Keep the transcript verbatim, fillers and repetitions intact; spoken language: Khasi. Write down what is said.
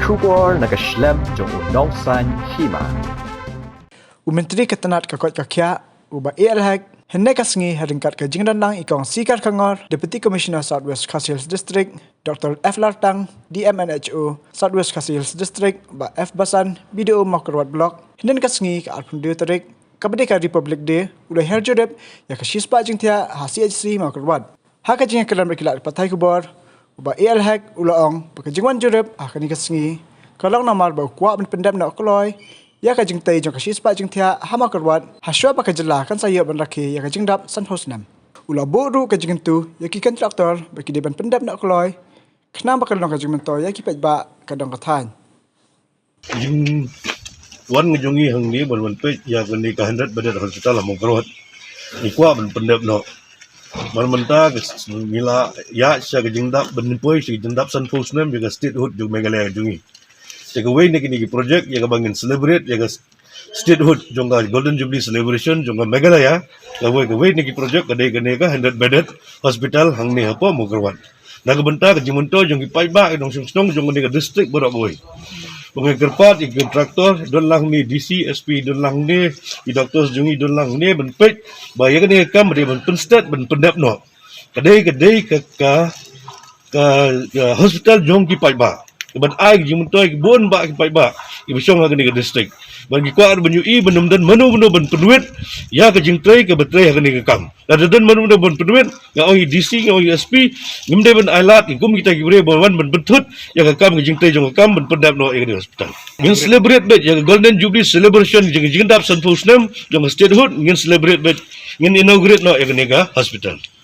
Khubor na ka shlem jong u nongsan hima. U Myntri ka tnat ka koit ka khiah, u Bah A L Hek, hynne ka sngi ha ryngkat ka jingdon lang i Kong Sikar Khangor, Deputy Commissioner South West Khasi Hills District, Doctor F Lartang, D M and H O, South West Khasi Hills District, Bah F Basan, B D O Mawkyrwat Block, hynne ka sngi ka arphew tarik, kaba dei ka Republic Day, u la hiar jurip ïa ka shispah jingthiah ha C H C Mawkyrwat. Ha ka jingïakren bad ki lad pathai khubor, u Bah A L Hek u la ong ba ka jingwan jurip ha kane ka sngi ka long namar ba u kwah ban pyndep noh kloi ïa ka jingtei jong ka shispah jingthiah ha Mawkyrwat, hashwa ba ka jylla kan sa ïoh ban rakhe ïa ka jingdap sanphew snem. U la buh ruh ka jingkyntu ïa ki kontraktor ba ki dei ban pyndep noh kloi, khnang ba kan long ka jingmyntoi ïa ki paidbah ka dong ka thaiñ. Jingwan ka jong ngi hangne ban wan peit ïa kane ka hundred bedded hospital ha Mawkyrwat, ngi kwah ban pyndep noh. Mar mynta ka s-, ngi la ïa sha ka jingdap, ban poi sha ka jingdap sanphew snem ïa ka statehood jong Meghalaya jong ngi. Te kawei na kine ki project ïa kaba ngin celebrate ïa ka s-, statehood jong ka Golden Jubilee celebration jong ka Meghalaya, kawei, kawei na ki project ka dei kane ka hundred bedded hospital hangne hapoh Mawkyrwat. Na ka bynta ka jingmyntoi jong ki paidbah, ki nongshong shnong jong kane ka district baroh kawei. Ba ngi kyrpad ïa ki kontraktor, don lang hangne D C, S P, don lang hangne, ki doctors jong ngi don lang hangne, ban peit ba ïa kane ka kam ba dei ban pynsted, ban pyndep noh. Ka dei, ka dei ka, ka, ka, ka hospital jong ki paidbah. Ban ai ka jingmyntoi ki bun bah ki paidbah kiba shong ha kane ka district. Ban ngi kwah ban ïohi ban ym don mano mano ban pynwit ïa ka jingtrei kaba trei ha kane ka kam. Lada don mano mano ban pynwit, nga ong ïa D C, nga ong ïa S P, ngim dei ban ai lad ïa kum kita ki briew ban wan ban pynthut ïa ka kam, ka jingtrei jong ka kam ban pyndep noh ïa kane ka hospital. Ngin celebrate beit ïa ka Golden Jubilee celebration, jing, jingdap sanphew snem jong ka statehood, ngin celebrate beit, ngin inaugurate noh ïa kane ka hospital.